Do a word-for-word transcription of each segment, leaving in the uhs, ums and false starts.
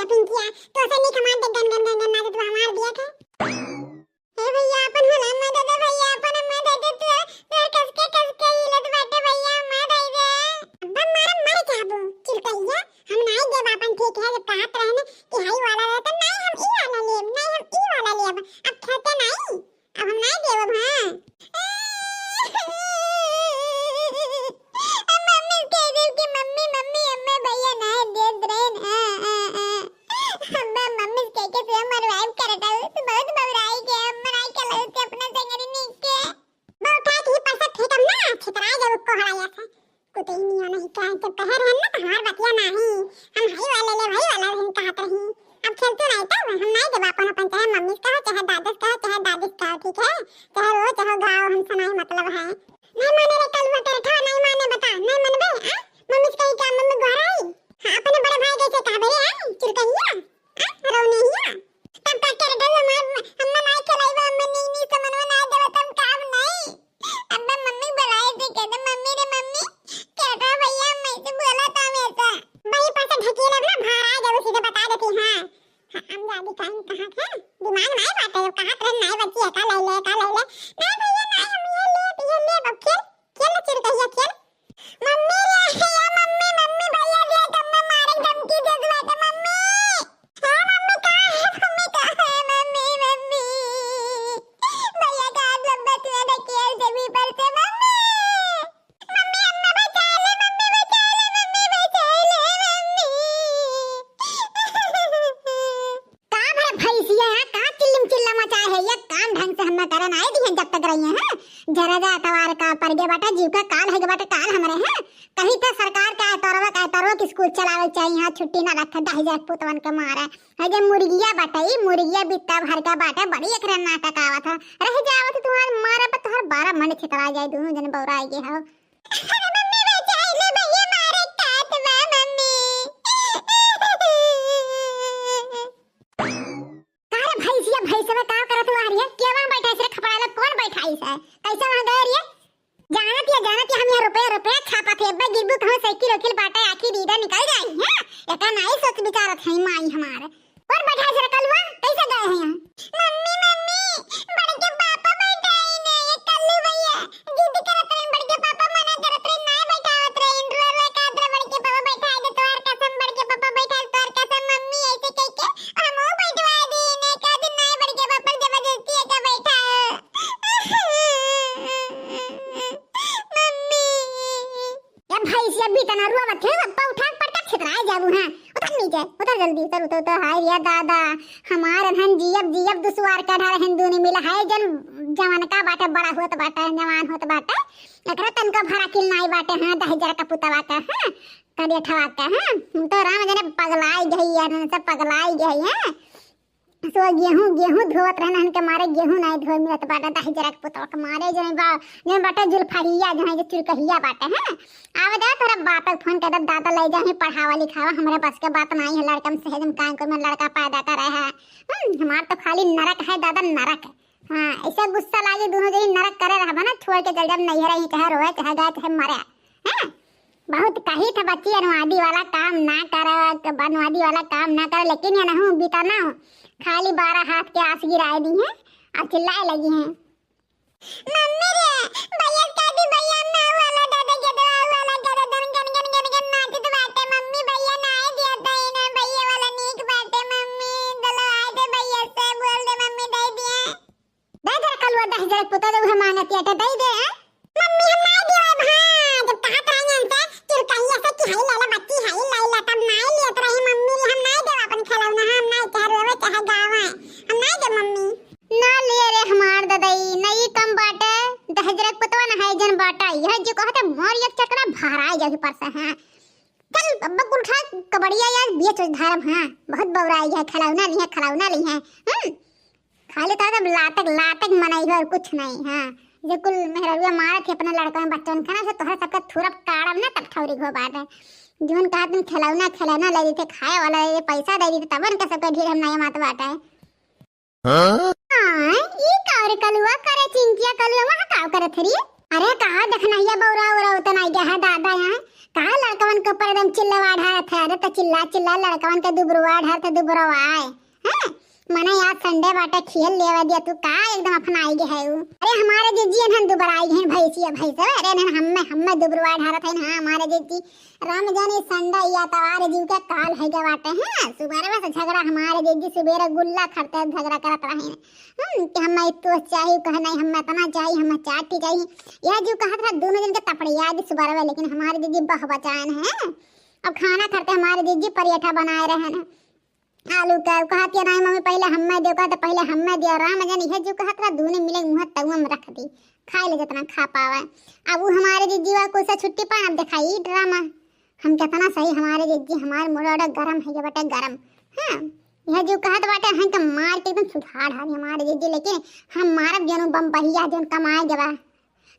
पिंकिया, तो से निक हमार देख गन गन गन गन नाचत बा, हमार दिया के। ए भैया, अपन हला मत दे दे, भैया, अपन मत दे दे, तू, तू कसके, कसके हिलत बाटे, भैया, मत दे दे। अब्बा मारे, मर जाबू, चिलकहिया, हम नाई देब अपन, ठीक है, जब कहत रहने कि हाई वाला रहे, तो नाई हम ई वाला लेब, नाई हम ई वाला लेब, अब खेते नाई। अब हम नाई देब, हाँ। मम्मी कह देब कि मम्मी, मम्मी, अम्मा भैया नाई देत रहे ना। अब्बा मम्मी कह के तू मरवाइब करत हऊ, तू बहुत बौराई के, अम्मा नाई खेलऊ ते अपना संगरी निक के। बौठा के ही पैसा फेंकब ना, छितरा जब कोहड़ा ऐसा। कुतई निया नहीं कहे, जब कहे रहन ना तो हमार बतिया नाही। हम हाई वाले ले, भाई वाला रहन कहत रही। अब खेलते नहीं तब हम नहीं देबा अपन, अपन चाहे मम्मी से कहो, चाहे दादा से कहो, चाहे दादी से कहो, ठीक है? चाहे रो, चाहे गाओ, हमसे नहीं मतलब है। नहीं माने रे कलुआ, तेरे ठा नहीं माने, बता, नहीं मनबे, आ? मम्मी से कही क्या, मम्मी गोहराई? हाँ, अपने बड़े भाई जैसे कहबे रे, आ? चिरकहिया? आ? रौनेहिया? तब का कर दे, हम, हम नहीं खेलाइबा, हम नहीं, नहीं समझवा ना देबा, तब काम नहीं। अब्बा मम्मी बुलाए थे, कहते, "मम्मी रे मम्मी, केटा भैया हमसे बोला था हमेशा।" बड़ी पर से ढकेल अपना भार आ जाओ, सीधे बता देती, हाँ। हाँ, हम जादी काइन कहाँ थे? दिमाग नहीं बाटे, कहाँ थे, नहीं बची है, का ले ले, का ले ले। नहीं भैया, नहीं, हम ये ले, ये ले, अब खेल, खेल ना चिरकहिया, खेल। मम्मी रे, या मम्मी, मम्मी, भैया दिया कब मैं मारे धमकी दे दुआ के, मम्मी। हाँ, मम्मी, कहाँ है? मम्मी, कहाँ है? मम्मी, मम्मी। भैया का आप लोग बच गए थे केयर से भी पर से, मम्मी। मम्मी, अम्मा बचा ले, मम्मी, बचा ले, मम्मी, बचा ले, मम्मी। का भर भैंसिया है, का चिल्लम चिल्ला मचाए है, ये काम ढंग से हम ना करन आए दी हैं जब तक रही हैं। जरा जा अतवार का पर गया बाटा, जीव का काल है गया बाटा, काल हमरे हैं। कहीं तो सरकार का एतवारवा का, एतवारवा की स्कूल चलावे चाहिए, यहाँ छुट्टी ना रखे, दहिजर पुतवन के मारे। है जे मुर्गिया बाटे, ई मुर्गिया बित्ता भर का बाटे, बड़ी एकरे नाटक आवत है। रह जावत है तुम्हारे मारे पर, तुम्हारे बारह मंड छितरा जाए, दोनों जने बौरा आए गए हो। अरे मम्मी बचाई ले, भैया मारे काट बा मम्मी। का रे भैंसिया, भैंसवा का करत हुआ रे? केवा बैठाइस रे खपड़ा लोग, कौन बैठाइस है? कैसे वहाँ गए रे? जानत या, जानत या हम यहाँ रुपया, रुपया छापत है। अब्बा गिरबू कहूँ साइकिल उकिल बाटे, आखिर रीढ़ा निकल जाई, हैं? एका नाई सोच विचारत है माई हमार। कौन बैठाइस रे कलुआ? कैसे गए हैं यहाँ? मम्मी, मम्मी, बड़के पापा बैठाई ने, ये कल्लू भैया जिद करत रहे, बड़के पापा मना करत रहे, ना बैठावत रहे, इंटरव्यू में कहत रहे, बड़के पापा बैठाई दे, तोहर कसम, बड़के पापा बैठाई दे, तोहर कसम, मम्मी ऐसे कह के हमहू बैठवा दी ने, का दिन नाई बड़के बाप पर जबरदस्ती एका बैठा। मम्मी। ए भैंसिया, अभी तना रुआ मत है, अब्बा उठा के पटक छितराए जाबू, हाँ। उतर नीचे, उतर जल्दी, उतर, उतर, उतर। हाय रे दादा, हमार अनहन जियब, जियब दुसवार का ढार हिंदू ने मिला है, जन जवान का बाटे, बड़ा होत बाटे, जवान होत बाटे। एकरा तनको भरा किल नाई बाटे, हाँ, दहिजर का पुतवा का, हाँ। करेठवा के, हैं? हम तो राम जने पगलाई गई है, सब पगलाई गई है। सो गेहूं, गेहूं धोवत रहन, हन के मारे गेहूं नाई धोए मिलत बाटे, दहिजर के पुतवा के मारे जने बा, जने बाटे जुल्फरिया, जने जो चुरकहिया बाटे, हैं? आवे दे तोरा बाप के फोन कर दे, दादा ले जाही पढ़ावा लिखावा, हमरे बस के बात नाई है, लड़का में सहेज में काम कर में लड़का पैदा करे है। हम्म, हमार तो खाली नरक है दादा, नरक। हाँ, ऐसे गुस्सा लागे, दोनों जनी नरक करे रहबा ना, छोड़ के चल जाब नैहर, ही चाहे रोए, चाहे गाए, चाहे मरे। हैं? बहुत कही था बच्ची, अनुवादी वाला काम ना कर, अनुवादी वाला काम ना कर, लेकिन ये नहीं बीता ना हो, खाली बारह हाथ के आस गिराए दी हैं और चिल्लाए लगी हैं। मम्मी रे, भैया का दी, भैया ना वाला दादा, गदवा वाला दादा, दन गन गन गन गन नाचत बाटे। मम्मी, भैया ना आए दिया ताई ना, भैया वाला नीक बाटे। मम्मी, दलो आए दे भैया से, बोल दे मम्मी दे दिए। दे दे कलुआ, दहिजर पुता दे, उहे मांगत आटे, दे दे, हैं? मम्मी, हम नाई देवे, हाँ, जब कहत रही हमसे, चुरकहिया से कि हाई लाला बच्ची, हाई लाला, तब नाई लेत रही मम्मी, हम नाई देवे अपन खिलौना, हम नाई, चाहे रोवे, चाहे गावे, हम नाई दे मम्मी। ना ले रे हमार ददई, ना ई कम बाटे, दहिजर पुतवा ना है जन बाटा, यह जो कहते मोर एक चकरा भराए जाही पर से, हाँ। चल, अब कुल उठा, कबड़िया यार, बेच धारब, हाँ, बहुत बौराई है, खिलौना ली है, खिलौना ली है, हम्म। खाली तो एकदम लातक, लातक मनई है और कुछ नहीं, हाँ। जे कुल मेहररुआ मारत है अपने लड़का में बच्चन खाना से, तोहरा सबका थुरप काढ़ब ना तब ठौरी घो बाटे। जौन कहा तुम खिलौना, खिलौना ले देते, खाए वाला ले देते, पैसा दे देते, तब उनका सबका ढेर हम नहीं मात बाटे। हाँ? हाँ, ई का रे कलुआ करे, चिंकिया कलुआ वहाँ का करत हरी? अरे कहा देखना ये बौरा उरा उतना गया है दादा यहाँ। कहा लड़का अपन के ऊपर एकदम चिल्लावा ढारत है। अरे तो चिल्ला चिल्ला लड़कवन के दुबरुआ ढारत है, दुबरुआ आए। हैं? मने आज Sunday बाटे, खेल लेवे दिया तू का, एकदम अफनाई गे है उ। अरे हमारे जिज्जी एनहन दुबराई हैं भैंसिया भैंस, अरे एनहन हम्मे, हम्मे दुबरुआ ढारत है ना हमारे जिज्जी। राम जाने Sunday या तवार जीव के काल है गे बाटे हैं। सुबह से झगड़ा हमारे जिज्जी सुबेरे गुल्ला खरते झगड़ा करत रहे हैं। हम कि हम्मे इतु चाही कहे नहीं, हम्मे इतना चाही, हम्मे चार ठी चाही। यह जीव कहत रहा दोनों जन के तपड़िया दी सुबह में, लेकिन हमारे जिज्जी बह बचाए हैं। अब खाना खरते हमारे जिज्जी परेठा बनाए रहे हैं। आलू का कहत या नहीं मम्मी पहले हम्मे देव, कहत पहले हम्मे दिया। राम जाने यह जीव कहत रहा दोनों मिले मुँह तउआ में रख दी, खाए ले जितना खा पावे। अब वो हमारे जिज्जी वा कुछ से छुट्टी पाए, अब दिखाई ड्रामा। हम कितना सही हमारे जिज्जी, हमारे मुड़ा उड़ा गरम है ये बटे गरम। हाँ, यह जीव कहत बाटे हम के मार के एकदम सुधार डाली हमारे जिज्जी, लेकिन हम मारब जनु बम बहिया जन कमाए जबा।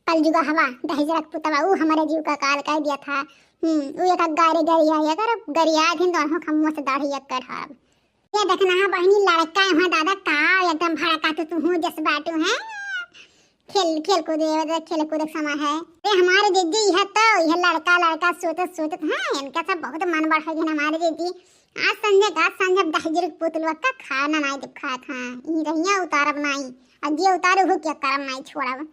कल जुगा हवा दहेज रख पुतवा, ऊ हमारे जीव का काल कर दिया था। हम्म, ऊ एक गारे गरिया, अगर गरिया दिन तो हम मुँह से दाढ़ी एक कर ढारब। ये देखना है बहनी, लड़का है दादा का एकदम भड़का तू, तू हूँ जस बाटू है। खेल, खेल कूद, ये वाला खेल कूद के समय है। अरे हमारे जिज्जी यह तो, यह लड़का, लड़का सोचत, सोचत है, इनका सब बहुत मन बढ़ गया हमारे जिज्जी। आज संझे का, आज संझे दहिजर के पुतलवा का खाना नहीं दिखात हाँ, ई रहिया उतारब नहीं, और जे उतारू हो क्या करम नहीं छोड़ब।